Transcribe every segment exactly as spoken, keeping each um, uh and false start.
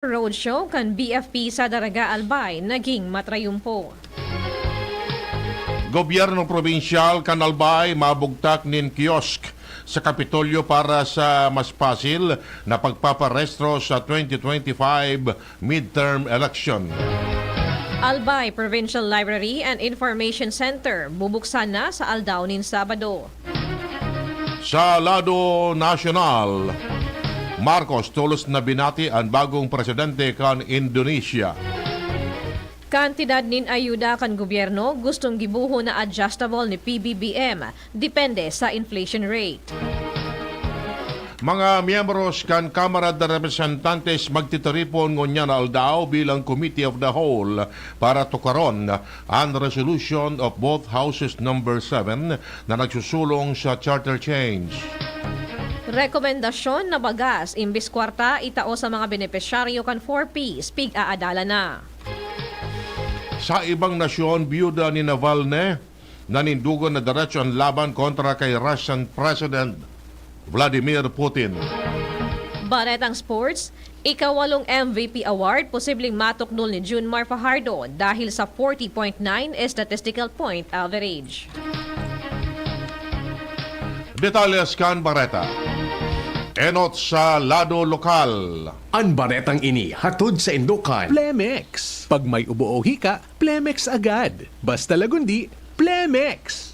Roadshow kan B F P sa Daraga, Albay naging matrayumpo. Gobyerno probinsyal kan Albay mabugtak nin kiosk sa Kapitolyo para sa mas pasil na pagpaparehistro sa twenty twenty-five midterm election. Albay Provincial Library and Information Center bubuksan na sa aldaw nin Sabado. Sa lado nasyonal, Marcos tolos na binati an bagong presidente kan Indonesia. Kantidad nin ayuda kan gobyerno gustong gibohon na adjustable ni P B B M, depende sa inflation rate. Mga miyembros kan Kamara de Representantes magtitiripon ngunyan na aldaw bilang Committee of the Whole para tukaron an resolution of both houses number seven na nagsusulong sa charter change. Rekomendasyon na bagas imbis kwarta itao sa mga benepisyaryo kan four Ps, pig-aadalan na. Sa ibang nasyon, biyuda ni Navalny, nanindugan na diretso an laban kontra kay Russian President Vladimir Putin. Baretang sports, ikawalong M V P award posibleng matukdol ni Junmar Fajardo dahil sa forty point nine statistical point average. Detalles kan bareta. Enot sa lado lokal. An baretang ini hatod saindo kan Plemex. Pag may ubo o hika, Plemex agad. Basta lagundi, Plemex!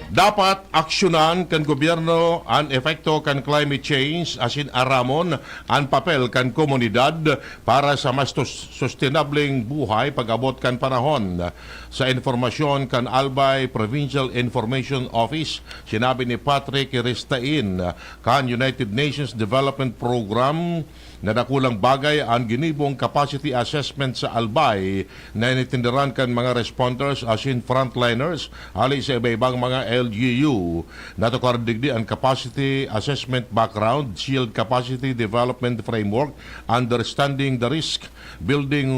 Dapat aksyonan kan gobyerno an epekto kan climate change asin aramon an papel kan komunidad para sa mas tus-, sustenableng buhay pag-abot kan panahon. Sa impormasyon kan Albay Provincial Information Office, sinabi ni Patrick Ristain kan United Nations Development Program na dakulang bagay an ginibong capacity assessment sa Albay na initinderan kan mga responders asin frontliners hali sa iba-ibang mga L G U. Natukar digdi an capacity assessment background, SHIELD capacity development framework, understanding the risk, building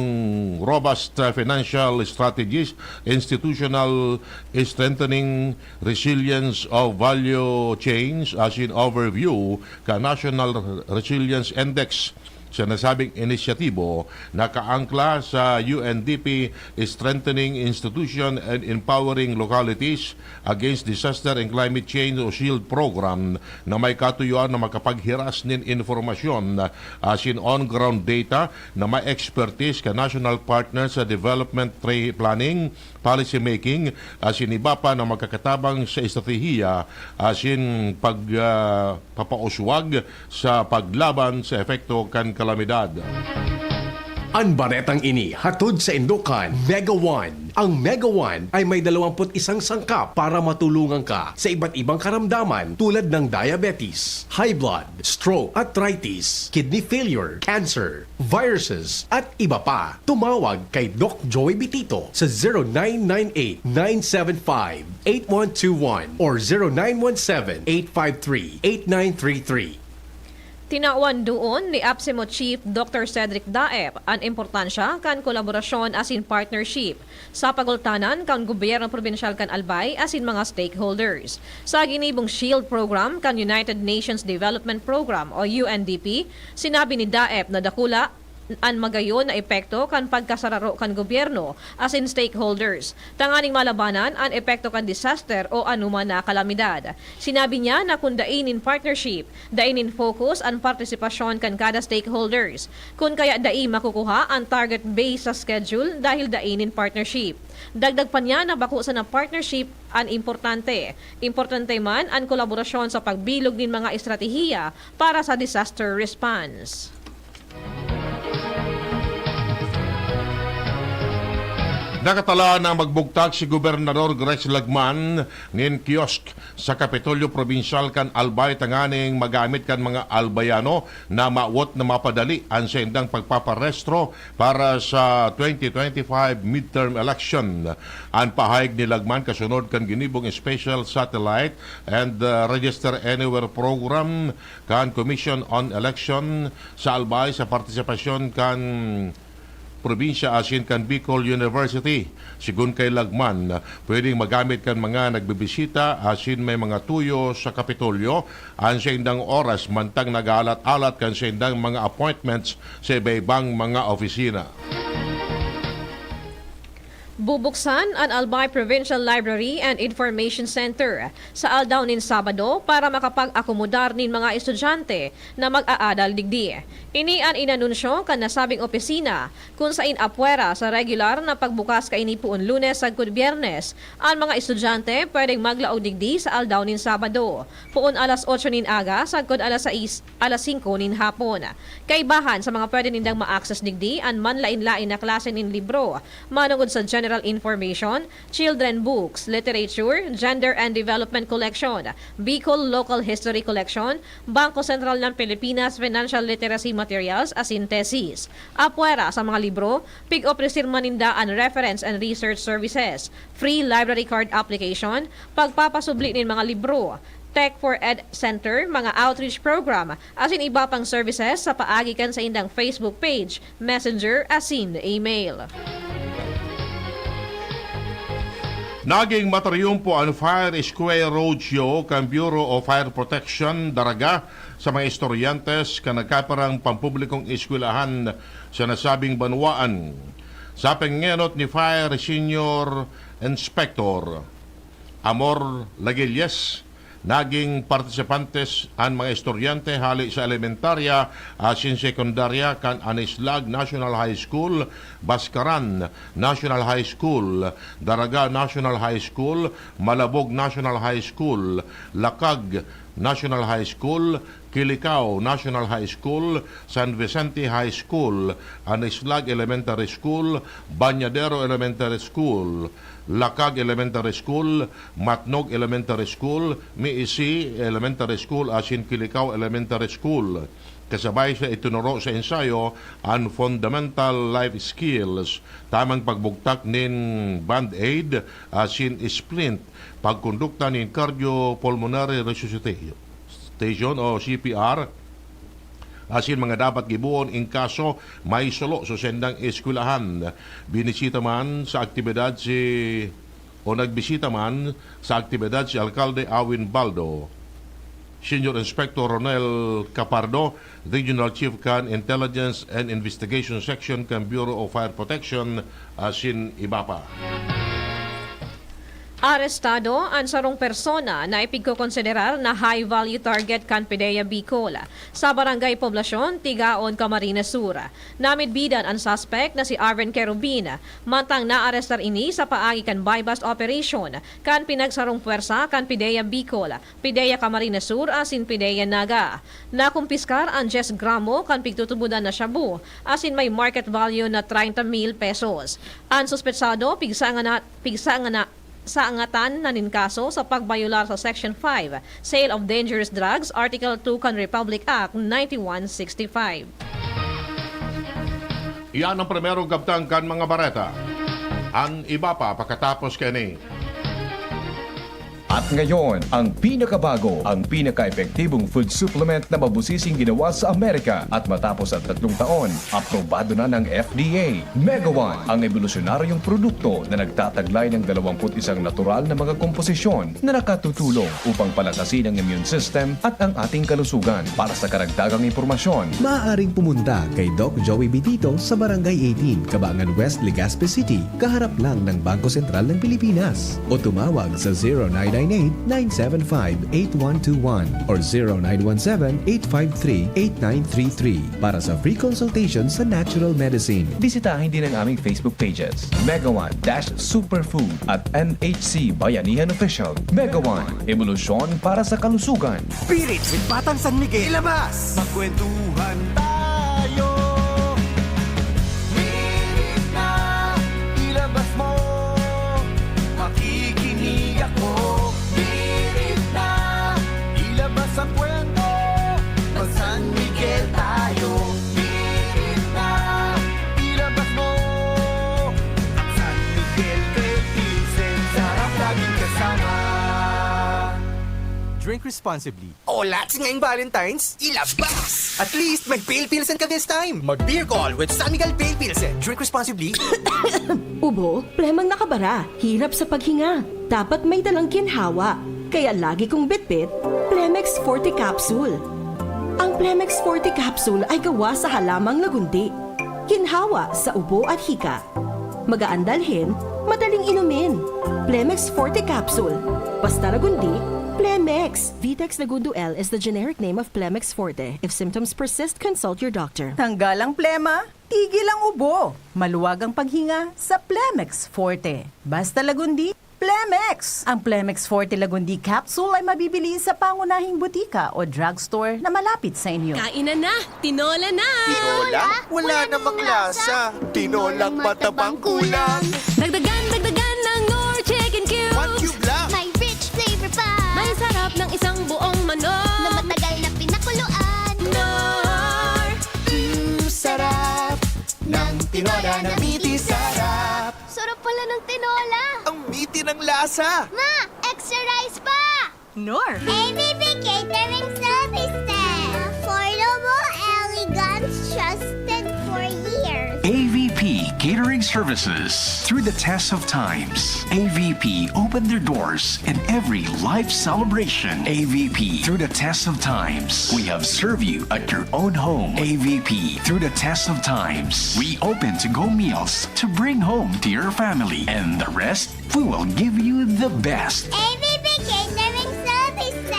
robust, uh, financial strategies, institutional strengthening, resilience of value chains, asin overview kan National Resilience Index. Sa nasabing inisyatibo, nakaangkla sa U N D P Strengthening Institution and Empowering Localities Against Disaster and Climate Change o SHIELD program na may katuyuan na makapaghiras nin impormasyon asin on-ground data na may expertise kan national partner sa development tra-, planning, policy making, asin iba pa na magkakatabang sa estratehiya asin pag, ah, papauswag sa paglaban sa epekto kan kalamidad. An baretang ini hatod saindo kan Mega One. Ang Mega One ay may dalawampu't isang sangkap para matulungan ka sa iba't ibang karamdaman tulad ng diabetes, high blood, stroke, arthritis, kidney failure, cancer, viruses, at iba pa. Tumawag kay Doc Joy Bitito sa zero nine nine eight, nine seven five, eight one two one or zero nine one seven, eight five three, eight nine three three. Tinawan duon ni APSEMO Chief Doctor Cedric Daep an importansya kan kolaborasyon asin partnership sa pagultanan kan gobyerno probinsyal kan Albay asin mga stakeholders. Sa ginibong SHIELD program kan United Nations Development Program o U N D P, sinabi ni Daep na dakula an magayon na epekto kan pagkasararo kan gobyerno asin stakeholders, tanganing malabanan an epekto kan disaster o anoman na kalamidad. Sinabi niya na kun dai nin partnership, dai nin focus an partisipasyon kan kada stakeholders. Kun kaya dai makukuha an target base sa schedule dahil dai nin partnership. Dagdag pa niya na bako sana partnership an importante. Importante man an kolaborasyon sa pagbilog nin mga estratehiya para sa disaster response. Nakatalaan na magbugtak si Gobernador Grace Lagman nin kiosk sa Kapitolyo Probinsyal kan Albay tanganing magamit kan mga Albayano na mawot na mapadali an saindang pagpaparehistro para sa twenty twenty-five midterm election. An pahayag ni Lagman kasunod kan ginibong special satellite and, uh, Register Anywhere program kan Commission on Election sa Albay sa partisipasyon kan probinsya asin kan Bicol University. Sigon kay Lagman, pwedeng magamit kan mga nagbibisita asin may mga tuyo sa Kapitolyo an saindang oras mantang nag-aalat-alat kan saindang mga appointments sa iba-ibang mga opisina. Bubuksan an Albay Provincial Library and Information Center sa aldaw nin Sabado para makapag-akomodar nin mga estudyante na mag-aadal digdi. Ini an inanunsyo kan nasabing opisina, kun sain apwera sa regular na pagbukas kaini poon Lunes sagkod Biyernes, an mga estudyante pwedeng maglaog digdi sa aldaw nin Sabado, poon alas otso nin aga sagkod alas sais, alas singko nin hapon. Kaibahan sa mga pwede nindang ma-access digdi an manlain-lain na klase nin libro, manongod sa general information, children books, literature, gender and development collection, Bicol Local History Collection, Bangko Sentral ng Pilipinas Financial Literacy Materials asin Thesis. Apwera sa mga libro, pig-opresir man ninda an reference and research services, free library card application, pagpapasubli nin mga libro, Tech for Ed Center, mga outreach program, asin iba pang services sa paagi kan saindang Facebook page, Messenger asin email. Naging matriyumpo an Fire Square Roadshow kan Bureau of Fire Protection, Daraga, sa mga estudyante kan nagkapirang pampublikong eskwelahan sa nasabing banwaan. Sa pangenot ni Fire Senior Inspector Amor Lagilles, naging partisipantes an mga estudyante hale sa elementarya asin sekundarya kan Anislag National High School, Bascaran National High School, Daraga National High School, Malabog National High School, Lakag National High School, Kilicao National High School, San Vicente High School, Anislag Elementary School, Bañadero Elementary School, Lakag Elementary School, Matnog Elementary School, Miisi Elementary School asin Kilicao Elementary School. Kasabay sa itinuro sa ensayo an fundamental life skills, tamang pagbugtak nin band-aid asin splint, pagkondukta nin cardiopulmonary resuscitation o C P R, asin mga dapat gibohon in kaso may sulo sa sendang eskwelahan. Binisita man sa aktibidad si, o nagbisita man sa aktibidad si Alkalde Awin Baldo, Senior Inspector Ronel Capardo, Regional Chief kan Intelligence and Investigation Section kan Bureau of Fire Protection, asin iba pa. Arestado an sarong persona na ipigkokonsiderar na high-value target kan PDEA Bicol sa Barangay Poblacion, Tigaon, Camarines Sur. Namidbidan an suspect na si Arven Querubin, mantang naarestar ini sa paagi kan buy-bust operation kan pinagsarong pwersa kan PDEA Bicol, PDEA Camarines Sur asin PDEA Naga. Nakumpiskar an dyes gramo kan pigtutubodan na shabu asin may market value na treinta mil pesos. An suspetsado pigsa ngana, pigsa ngana, saangatan na nin kaso sa pagbayolar sa Section five, Sale of Dangerous Drugs, Article two kan Republic Act ninety-one sixty-five. Iyan ang primerong kabtang kan mga bareta. Ang iba pa pakatapos kaini. At ngayon, ang pinakabago, ang pinaka-epektibong food supplement na mabusising ginawa sa Amerika. At matapos ang tatlong taon, aprobado na ng F D A. Mega One, ang ebolusyonaryong produkto na nagtataglay ng dalawampu't isang natural na mga komposisyon na nakatutulong upang palakasin ang immune system at ang ating kalusugan. Para sa karagdagang impormasyon, maaaring pumunta kay Doc Joey Bitito sa Barangay eighteen, Kabangan West, Legazpi City, kaharap lang ng Bangko Sentral ng Pilipinas. O tumawag sa zero nine nine eight, nine seven five, eight one two one or zero nine one seven, eight five three, eight nine three three para sa free consultation sa natural medicine. Bisitahin din ang aming Facebook pages, Mega One dash Superfood at N H C Bayanihan Official. Mega One, ebolusyon para sa kalusugan. Spirit with Batang San Miguel. Ilabas! Magkwentuhan tayo. Hirit na, ilabas mo Responsibly. O, lats ngayong Valentine's, ilabas! At least, may Pale Pilsen ka this time! Mag-beer call with San Miguel Pale Pilsen. Drink responsibly. Ubo, plemang nakabara, hirap sa paghinga. Dapat may dalang ginhawa. Kaya lagi kong bitbit, Plemex Forte Capsule. Ang Plemex Forte Capsule ay gawa sa halamang lagundi. Ginhawa sa ubo at hika. Magaan dalhin, madaling inumin. Plemex Forte Capsule. Basta lagundi, Plemex. Vitex Lagundo L is the generic name of Plemex Forte. If symptoms persist, consult your doctor. Tanggal ang plema, tigil ang ubo. Maluwag ang paghinga sa Plemex Forte. Basta lagundi, Plemex! Ang Plemex Forte Lagundi Capsule ay mabibili sa pangunahing butika o drugstore na malapit sa inyo. Kainan na! Tinola na! Tinola? Wala namang lasa. Tinolang matabang kulang. Dagdagan, dagdagan ng Knorr Chicken Cubes! One cube lang. May rich flavor pa. May sarap ng isang buong manok! Na matagal na pinakuluan. Knorr! Mm, sarap ng tinola na miti sarap. Sarap pala ng tinola. Ang miti ng lasa. Ma, extra rice pa! Knorr! A B P Catering Services. Affordable, elegant, trusted for years. A V P Catering Services. Through the test of times, A V P opened their doors in every life celebration. A V P, through the test of times, we have served you at your own home. A V P, through the test of times, we open to-go meals to bring home to your family. And the rest, we will give you the best. A B P Catering Services.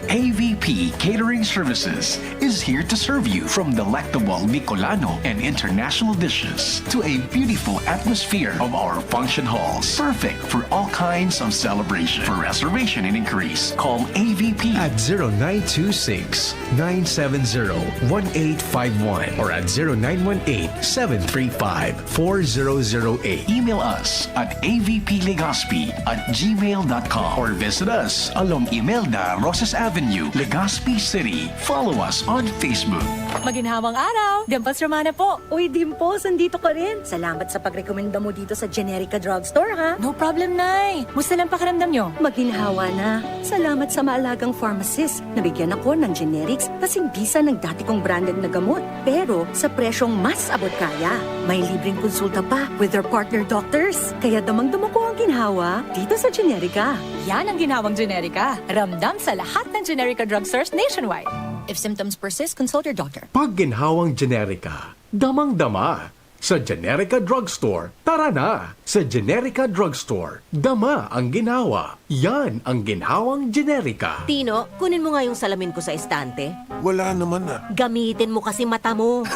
A V P Catering Services is here to serve you, from delectable Bicolano and international dishes to a beautiful atmosphere of our function halls, perfect for all kinds of celebration. For reservation and inquiries, call A V P at zero nine two six, nine seven zero, one eight five one or at zero nine one eight, seven three five, four zero zero eight. Email us at A V P Legazpi at gmail dot com or visit us along Imelda Rosas Avenue, Legazpi City. Follow us on Facebook. Maginhawang araw! Dimples Romana po! Uy, Dimples, nandito ka rin! Salamat sa pagrekomenda mo dito sa Generica Drugstore, ha? No problem, Nay! Musta lang pakiramdam nyo? Maginhawa na. Salamat sa maalagang pharmacist. Nabigyan ako ng generics kasing bisa ng dati kong branded na gamot, pero sa presyong mas abot kaya. May libreng konsulta pa with their partner doctors. Kaya damang-dama ko ang ginhawa dito sa Generica. Yan ang ginhawang Generica. Ramdam sa lahat ng Generica drugstores nationwide. If symptoms persist, consult your doctor. Pag ginhawang Generica, damang-dama. Sa Generica Drugstore, tara na! Sa Generica Drugstore, dama ang ginhawa. Yan ang ginhawang Generica. Tino, kunin mo nga yung salamin ko sa estante. Wala naman ah. Gamitin mo kasi mata mo.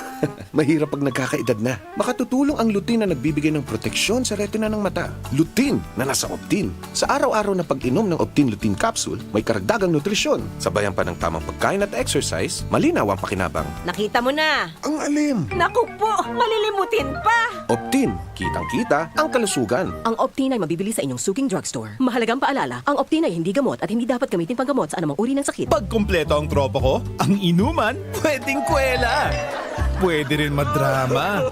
Mahirap pag nagkakaedad na. Makatutulong ang lutein na nagbibigay ng proteksyon sa retina ng mata. Lutein na nasa Optin. Sa araw-araw na pag-inom ng Optin Lutein Capsule, may karagdagang nutrisyon. Sabayan pa ng tamang pagkain at exercise, malinaw ang pakinabang. Nakita mo na! Ang alim! Naku po! Malilimutin pa! Optin, kitang-kita ang kalusugan. Ang Optin ay mabibili sa inyong suking drugstore. Mahalagang paalala, ang Optin ay hindi gamot at hindi dapat gamitin panggamot sa anumang uri ng sakit. Pag kompleto ang tropa ko, ang inuman, pwedeng kwela. Pwede rin madrama.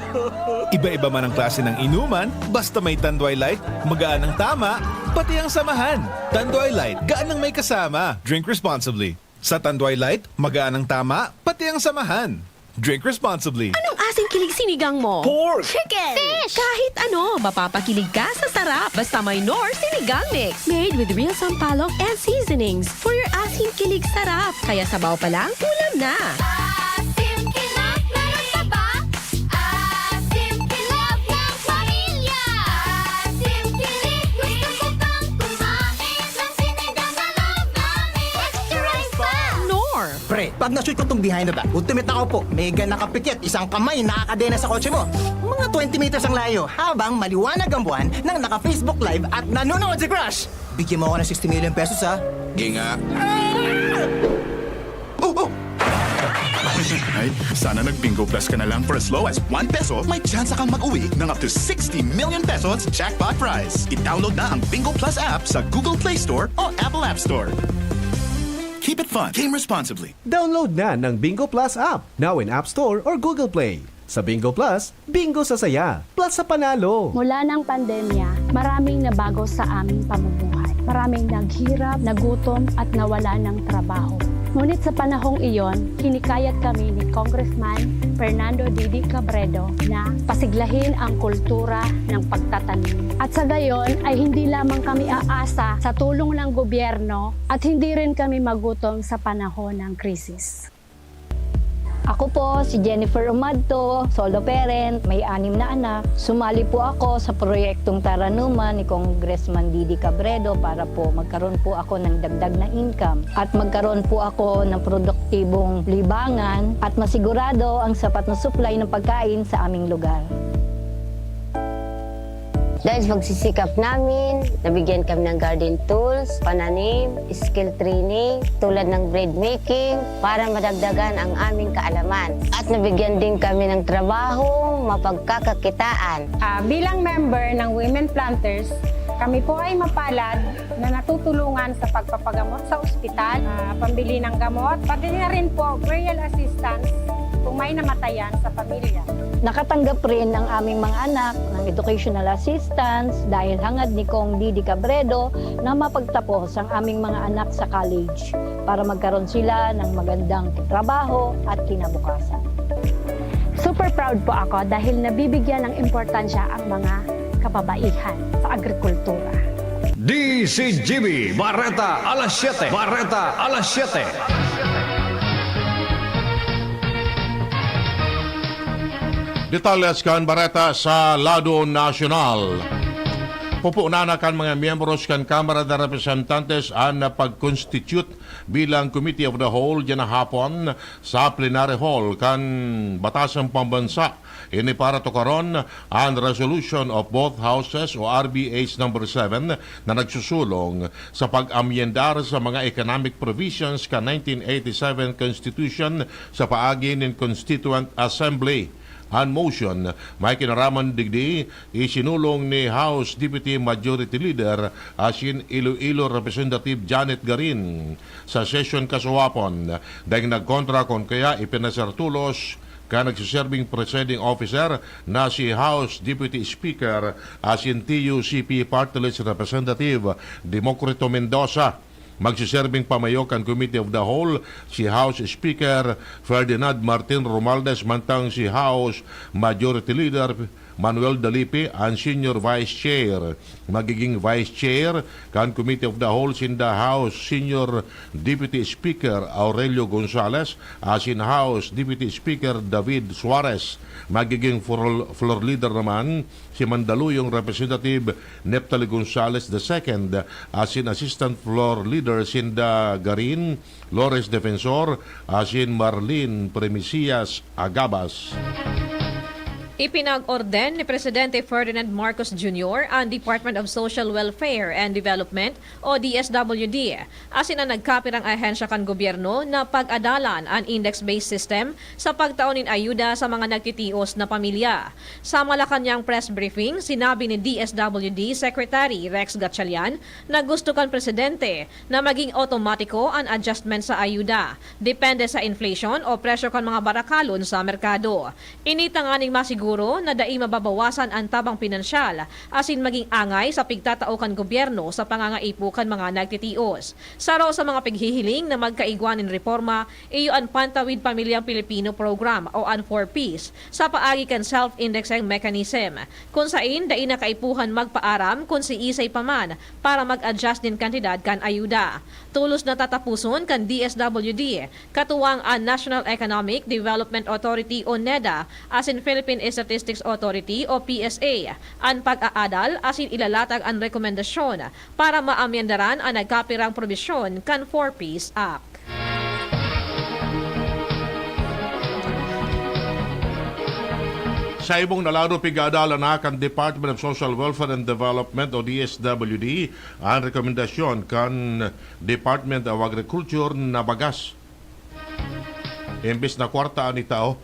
Iba-iba man ang klase ng inuman, basta may Tanduay Light, magaan ang tama, pati ang samahan. Tanduay Light, gaan ang may kasama. Drink responsibly. Sa Tanduay Light, magaan ang tama, pati ang samahan. Drink responsibly. Anong asing kilig sinigang mo? Pork! Chicken! Fish! Kahit ano, mapapakilig ka sa sarap. Basta may Knorr Sinigang Mix. Made with real sampalok and seasonings. For your asing kilig sarap. Kaya sabaw pa lang, ulam na. Asim kinap na taba. Asim kinap ng pamilya. Asim kilig. Gusto ko pang kumain ng sinigang na love namin. Extra rice pa! Knorr! Pre, pag na-shoot ko tong behind the back, ultimate na ako po. Mega nakapikit, isang kamay, nakakadena sa kotse mo. Mga twenty meters ang layo, habang maliwanag ang buwan nang naka-Facebook Live at nanonood si Crush. Bigyan mo ako ng sixty million pesos, ha? Ginga. Oh, oh! Ay, sana nag-Bingo Plus ka na lang. For as low as one peso, may tsansa kang mag-uwi ng up to sixty million pesos jackpot prize. I-download na ang Bingo Plus app sa Google Play Store o Apple App Store. Keep it fun. Game responsibly. Download na ng Bingo Plus app, now in App Store or Google Play. Sa Bingo Plus, bingo sa saya, plus sa panalo. Mula ng pandemya, maraming nabago sa aming pamumuhay. Maraming naghirap, nagutom at nawala ng trabaho. Ngunit sa panahong iyon, hinikayat kami ni Congressman Fernando Didi Cabredo na pasiglahin ang kultura ng pagtatanim. At sa gayon ay hindi lamang kami aasa sa tulong ng gobyerno at hindi rin kami magutom sa panahon ng krisis. Ako po si Jennifer Umadto, solo parent, may anim na anak. Sumali po ako sa proyektong Taranuman ni Congressman Didi Cabredo para po magkaroon po ako ng dagdag na income at magkaroon po ako ng produktibong libangan at masigurado ang sapat na supply ng pagkain sa aming lugar. Dahil sa pagsisikap namin, nabigyan kami ng garden tools, pananim, skill training, tulad ng bread making, para madagdagan ang aming kaalaman. At nabigyan din kami ng trabahong mapagkakakitaan. Ah, bilang member ng Women Planters, kami po ay mapalad na natutulungan sa pagpapagamot sa ospital, ah, pambili ng gamot, pati na rin po burial assistance kung may namatayan sa pamilya. Nakatanggap rin ang aming mga anak ng educational assistance dahil hangad ni Cong Didi Cabredo na mapagtapos ang aming mga anak sa college para magkaroon sila ng magandang trabaho at kinabukasan. Super proud po ako dahil nabibigyan ng importansya ang mga kababaihan sa agrikultura. D C G B, Bareta alas siyete. Bareta alas siyete. Detalles kan bareta sa lado nasyonal. Pupunan na kan mga miyembros kan Kamara de Representantes an pag-constitute bilang Committee of the Whole diyan na hapon sa plenary hall kan Batasang Pambansa. Ini para tukaron an Resolution of Both Houses o R B H number seven na nagsusulong sa pag-amyendar sa mga economic provisions kan nineteen eighty-seven Constitution sa paagi nin Constituent Assembly. An motion may kinaraman digdi isinulong ni House Deputy Majority Leader asin Iloilo Representative Janet Garin sa sesyon kasuwapon. Daing nagkontra kun kaya ipinasertulos kan nagsiserbing presiding officer na si House Deputy Speaker asin T U C P Party List Representative Democrito Mendoza. Magsiserbing pamayo kan Committee of the Whole si House Speaker Ferdinand Martin Romualdez mantang si House Majority Leader Manuel Dalipe an Senior Vice Chair. Magiging Vice Chair kan Committee of the Whole sinda House Senior Deputy Speaker Aurelio Gonzales asin House Deputy Speaker David Suarez. Magiging floor, floor leader naman si Mandaluyong Representative Neftali Gonzales the second asin Assistant Floor Leader sinda Garin Lores Defensor asin Marlene Premisias Agabas. Ipinag-orden ni Presidente Ferdinand Marcos Junior ang Department of Social Welfare and Development o D S W D asin an nagkapirang ahensya kan gobyerno na pag-adalan an index-based system sa pagtao nin ayuda sa mga nagtitios na pamilya. Sa Malacañang press briefing, sinabi ni D S W D Secretary Rex Gatchalian na gusto kan presidente na maging otomatiko an adjustment sa ayuda, depende sa inflation o presyo kan mga barakalon sa merkado. Ini tanganing masiguro na dai mababawasan an tabang pinansyal asin maging angay sa pigtatao kan gobyerno sa pangangaipo kan mga nagtitios. Saro sa mga pighihiling na magkaigwa nin reporma iyo an Pantawid Pamilyang Pilipino Program o an four Ps sa paagi kan self-indexing mechanism, kun sain dai na kaipuhan magpaaram kun siisay pa man para mag-adjust nin kantidad kan ayuda. Tolos na tataposon kan D S W D, katuwang an National Economic Development Authority o NEDA, asin Philippine Statistics Authority o P S A, an pag-aadal asin ilalatag an rekomendasyon para maamyendaran an nagkapirang probisyon kan four Ps Act. Sa ibong na lado, pig-aadalan na kan Department of Social Welfare and Development o D S W D an rekomendasyon kan Department of Agriculture na bagas. Imbes na kwarta an itao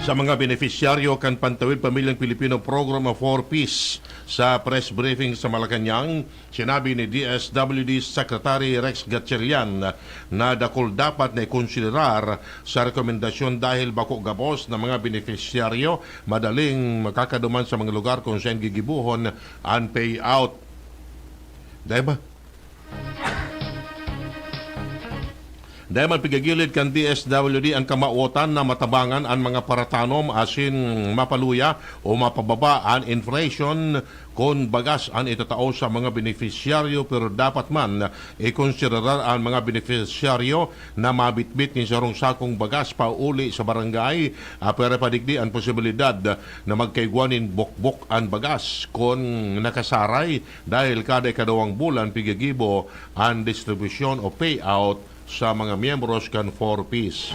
sa mga benepisyaryo kan Pantawid Pamilyang Pilipino Program o four Ps. Sa press briefing sa Malacañang, sinabi ni D S W D Secretary Rex Gatchalian na dakul dapat na ikonsiderar sa rekomendasyon dahil bako gabos na mga benepisyaryo madaling makakaduman sa mga lugar kung saan gigibohon an payout. Dai ba? Dai man pigagilid kan D S W D an kamawotan na matabangan an mga paratanom asin mapaluya o mapababa an inflation kun bagas an itatao sa mga benepisyaryo, pero dapat man ikonsiderar an mga benepisyaryo na mabitbit nin sarong sakong bagas pauli sa barangay, ah, pero padigdi an posibilidad na magkaigwa nin bokbok an bagas kun nakasaray dahil kada ikadawang bulan pigigibo an distribusyon o payout sa mga miyembros kan Four Ps.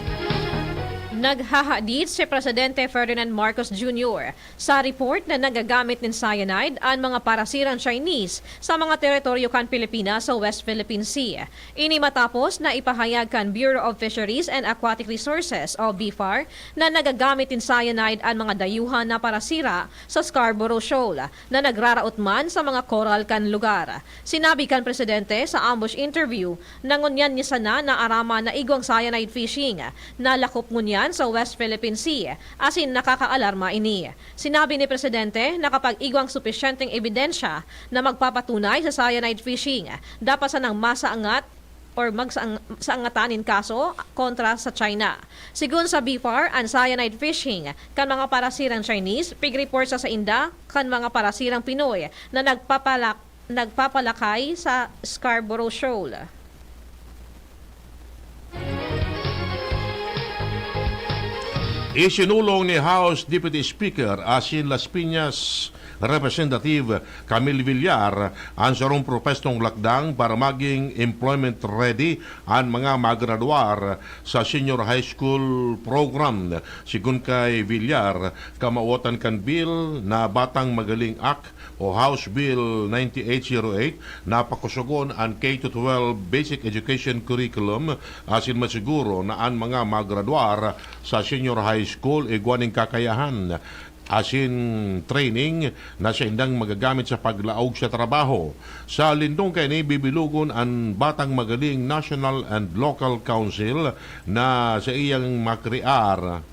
Naghahadit si Presidente Ferdinand Marcos Junior sa report na nagagamit nin cyanide an mga parasirang Chinese sa mga teritoryo kan Pilipinas sa West Philippine Sea. Ini matapos na ipahayag kan Bureau of Fisheries and Aquatic Resources o BFAR na nagagamit nin cyanide an mga dayuhan na parasira sa Scarborough Shoal na nagraraot man sa mga koral kan lugar. Sinabi kan presidente sa ambush interview na ngunyan niya sana naaraman na igwang cyanide fishing na lakop ngunyan sa West Philippine Sea, asin nakakaalarma ini. Sinabi ni presidente na kapag igwang supisyenteng ebidensya na magpapatunay sa cyanide fishing, dapat sanang masaangat or magsang-, saangatan nin kaso kontra sa China. Sigon sa BFAR, an cyanide fishing kan mga parasirang Chinese, pig-report sa sainda kan mga parasirang Pinoy na nagpapalak-, nagpapalakay sa Scarborough Shoal. Isinulong ni House Deputy Speaker asin Las Piñas Representative Camille Villar an sarong propestong lakdang para maging employment ready an mga magradwar sa senior high school program. Sigon kay Villar, kamawotan kan bill na Batang Magaling Act o House Bill ninety-eight zero eight na pakusogon an K to twelve basic education curriculum asin masiguro na an mga magradwar sa senior high school igwa nin kakayahan asin training na saindang magagamit sa paglaog sa trabaho. Sa lindong kaini, bibilogon an Batang Magaling National and Local Council na saiyang makrear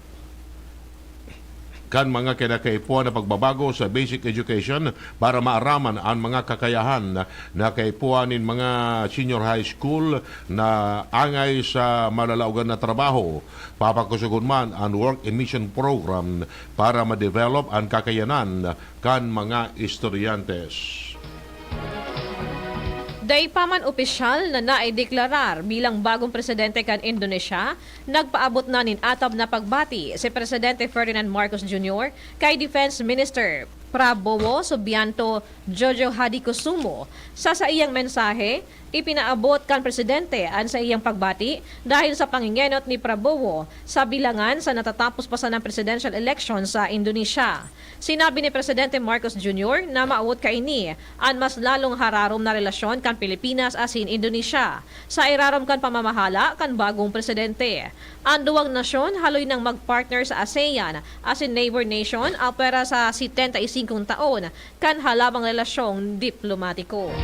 kan mga kinakaipuhan na pagbabago sa basic education para maaraman an mga kakayahan na kaipuhan nin mga senior high school na angay sa malalaogan na trabaho. Papakusogon man an Work Immersion Program para ma-develop an kakayanan kan mga estudyante. Dai pa man opisyal na naideklarar bilang bagong presidente kan Indonesia, nagpaabot na nin atab na pagbati si Presidente Ferdinand Marcos Junior kay Defense Minister Prabowo Subianto Jojo Hadikusumo. Sa saiyang mensahe, ipinaabot kan presidente an saiyang pagbati dahil sa pangengenot ni Prabowo sa bilangan sa natatapos pa sanang presidential election sa Indonesia. Sinabi ni Presidente Marcos Junior na maawot kaini an mas lalong hararom na relasyon kan Pilipinas asin Indonesia sa irarom kan pamamahala kan bagong presidente. An duwang nasyon haloy nang mag-partner sa ASEAN asin neighbor nation apwera sa setenta y singkong taon kan halabang relasyong diplomatiko.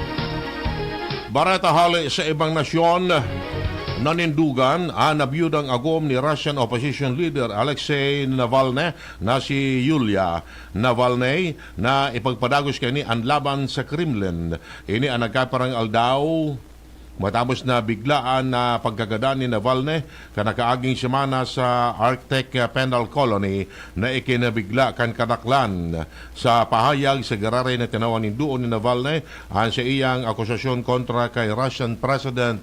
Bareta hale sa ibang nasyon, nanindugan an nabiyudang agom ni Russian opposition leader Alexei Navalny na si Yulia Navalny na ipagpadagos kaini an laban sa Kremlin. Ini an nagkaparang aldaw matapos na biglaan na pagkagadan ni Navalny kan nakaaging semana sa Arctic Penal Colony na ikinabigla kan kadaklan. Sa pahayag sa giraray na tinawan nin duon ni Navalny an saiyang akusasyon kontra kay Russian President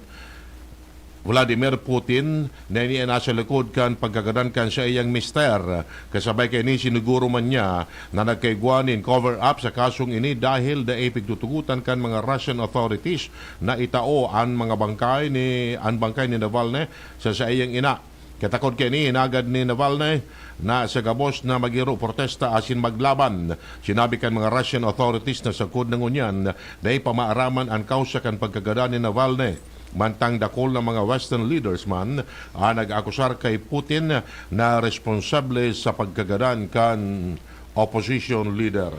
Vladimir Putin na ini an nasa likod kan pagkagadan kan saiyang mister. Kasabay kaini, siniguro man niya na nagkaigwa nin cover-up sa kasong ini dahil dai pigtutugotan kan mga Russian authorities na itao an mga bangkay ni, an bangkay ni Navalny sa saiyang ina. Katakod kaini, hinagad ni Navalny na sa gabos na magiro protesta asin maglaban. Sinabi kan mga Russian authorities na sagkod na ngunyan, dai pa maaraman an kawsa kan pagkagadan ni Navalny. Mantang dakul na mga Western leaders man an nag-akusar kay Putin na responsable sa pagkagadan kan opposition leader.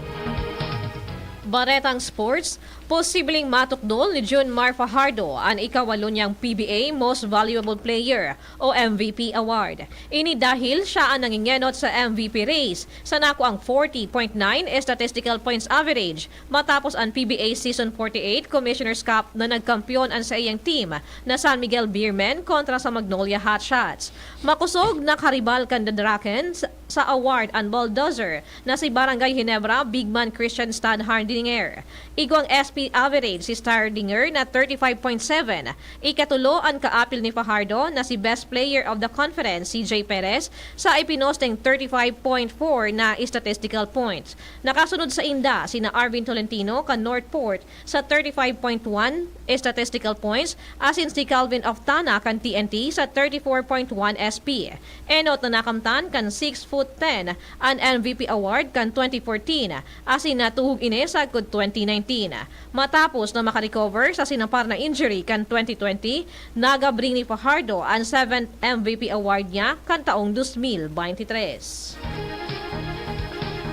Baretang Sports, posibleng matukdol ni Junmar Fajardo an ikawalo niyang P B A Most Valuable Player o M V P Award. Ini dahil siya ang nangingenot sa M V P race sa nakuang forty point nine statistical points average matapos an P B A Season forty-eight Commissioner's Cup na nagkampiyon an saiyang team na San Miguel Beermen kontra sa Magnolia Hotshots. Makosog na karibal kan The Drakens sa award an Bulldozer na si Barangay Ginebra big man Christian Stad Hardinger. Igwang S P average si Stardinger na thirty-five point seven. Ikatulo an kaapil ni Fajardo na si Best Player of the Conference, C J Perez, sa ipinosting thirty-five point four na statistical points. Nakasunod sainda sina Arvin Tolentino kan Northport sa thirty-five point one statistical points, asin si Calvin Oftana kan T N T sa thirty-four point one S P. Enot na nakamtan kan six foot ten an M V P award kan twenty fourteen, asin natuhog ini sagkod twenty nineteen. Matapos na makarecover sa sinapar na injury kan twenty twenty, nagabring ni Fajardo an seventh M V P award niya kan taong dos mil bente tres.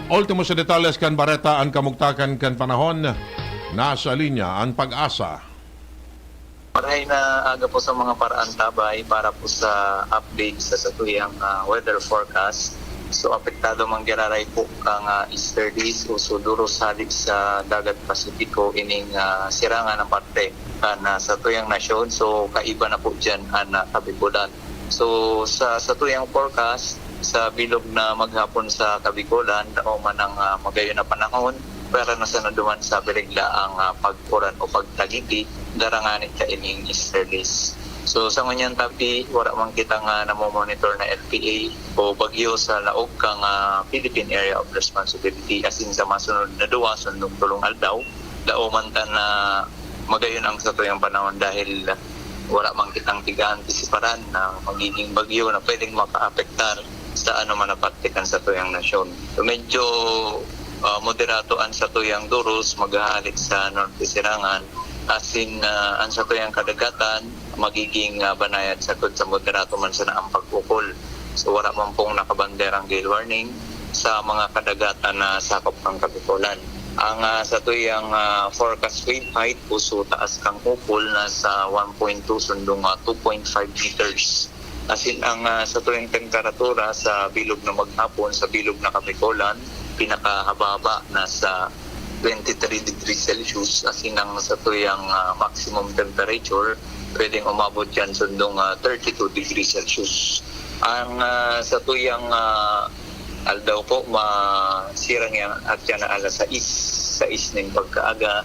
Ultimo sa detalles kan bareta, an kamugtakan kan panahon. Nasa linya an Pag-asa. Marahay na aga po sa mga paraantabay para po sa update sa satuyang, ah, weather forecast. So, apektado man giraray po ang, ah, easterlies o suduros hali sa Dagat Pasipiko ining, ah, sirangan ng parte, ah, na satuyang nasyon. So, kaiba na po dyan ang, ah, Kabikulan. So, sa satuyang forecast, sa bilog na maghapon sa Kabikulan, dao man ang, ah, magayon na panahon, pero nasa naduman sa birig laang, ah, pag-uran o pagtagigi, darangani ta ining easterlies. So, sa ngunyan tabi, wala man kita nga namomonitor na L P A o bagyo sa laog kang, ah, Philippine Area of Responsibility, asin sa masunod na duwa sundong tolong aldaw, dao man ta na magayon ang satuyang panahon dahil wala man kitang pig-aantisiparan na magiging bagyo na pwedeng makaapektar sa anoman na parte kan satuyang nasyon. So, medyo, ah, moderato an satuyang duros maghahalik sa norte sirangan, asin, ah, an satuyang kadagatan magiging, ah, banayad sagkod sa moderato man sana ang pag-ukol. So, wala man pong nakabanderang gale warning sa mga kadagatan na sakop kan Kabikulan. Ang, ah, satuyang, ah, forecast wave height o so taas kan ukol nasa one point two sundong, ah, two point five meters. Asin ang, ah, satuyang temperatura sa bilog na maghapon, sa bilog na Kabikulan, pinakahababa nasa twenty-three degrees Celsius, asin ang satuyang, ah, maximum temperature pwedeng umabot yan sundong, ah, thirty-two degrees Celsius. Ang, ah, satuyang, ah, aldaw po, masirang yan at yan na alas sais, sais nin pagkaaga,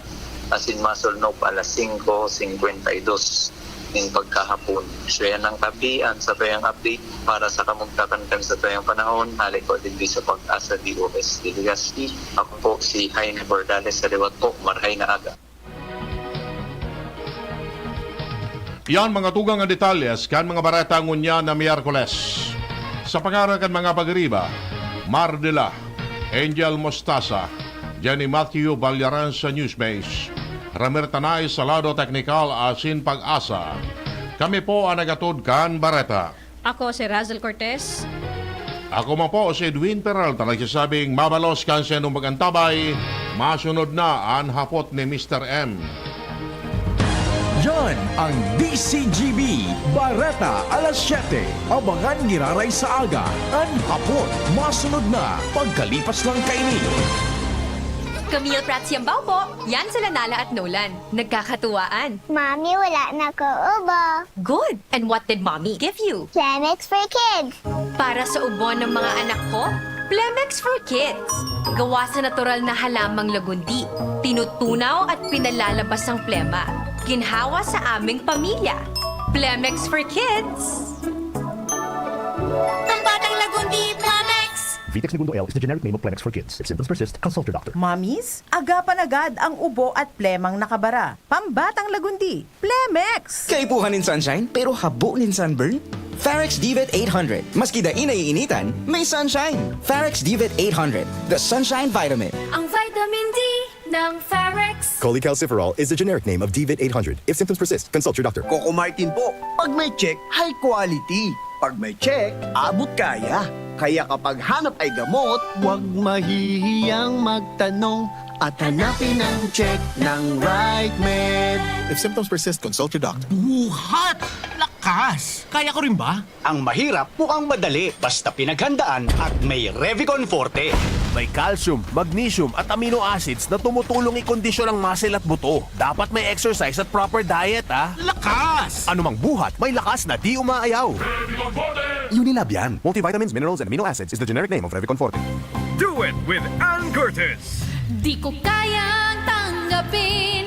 asin masulnop alas singko singkwenta y dos nin pagkahapon. So, yan ang kabi, an satuyang update para sa kamugtakan kan satuyang panahon. Hali po digdi sa Pag-asa D O S T Legazpi. Ako po si Jaime Bordales, sa liwat po, marahay na aga. Yan mga tugang an detalles kan mga bareta ngunyan na Miyerkules. Sa pangaran kan mga pagiriba, Mar de la, Angel Mostasa, Jenny Matthew Balyaran sa Newsbase, Ramir Tanay sa lado teknikal asin Pag-asa. Kami po an nagatod kan bareta. Ako si Razel Cortez. Ako man po si Edwin Peralta, nagsasabing mabalos kan saindong pag-antabay. Masunod na an hapot ni Mister M. Yan ang D C G B, Bareta alas siyete. Abangan giraray sa aga, an hapot. Masunod na, pagkalipas lang kaini. Camille Prats Yambao po. Yan sila Nala at Nolan. Nagkakatuwaan. Mami, wala na ko ubo. Good! And what did Mommy give you? Plemex for Kids. Para sa ubo ng mga anak ko, Plemex for Kids. Gawa sa natural na halamang lagundi. Tinutunaw at pinalalabas ang plema. Ginhawa sa aming pamilya. Plemex for Kids. Pambatang lagundi, Plemex! Vitex Negundo L is the generic name of Plemex for Kids. If symptoms persist, consult your doctor. Mommies, agapan agad ang ubo at plemang nakabara. Pambatang lagundi, Plemex! Kaipuhan nin sunshine, pero habo nin sunburn? Farex Divet eight hundred. Maski dai naiinitan, may sunshine. Farex Divet eight hundred, the sunshine vitamin. Ang vitamin D ng Farex. Cholecalciferol is the generic name of Divet eight hundred. If symptoms persist, consult your doctor. Coco Martin po. Pag may check, high quality. Pag may check, abot kaya. Kaya kapag hanap ay gamot, huwag mahihiyang magtanong. At hanapin ang check ng Right Med. If symptoms persist, consult your doctor. Buhat! Lakas! Kaya ko rin ba? Ang mahirap mukhang madali basta pinaghandaan at may Revicon Forte. May calcium, magnesium at amino acids na tumutulong ikondisyon ang muscle at buto. Dapat may exercise at proper diet, ah. Lakas! Anumang buhat, may lakas na di umaayaw. Unilab yan. Multivitamins, minerals, and amino acids is the generic name of Revicon Forte. Do it with Ann Curtis. Di ko kayang tanggapin.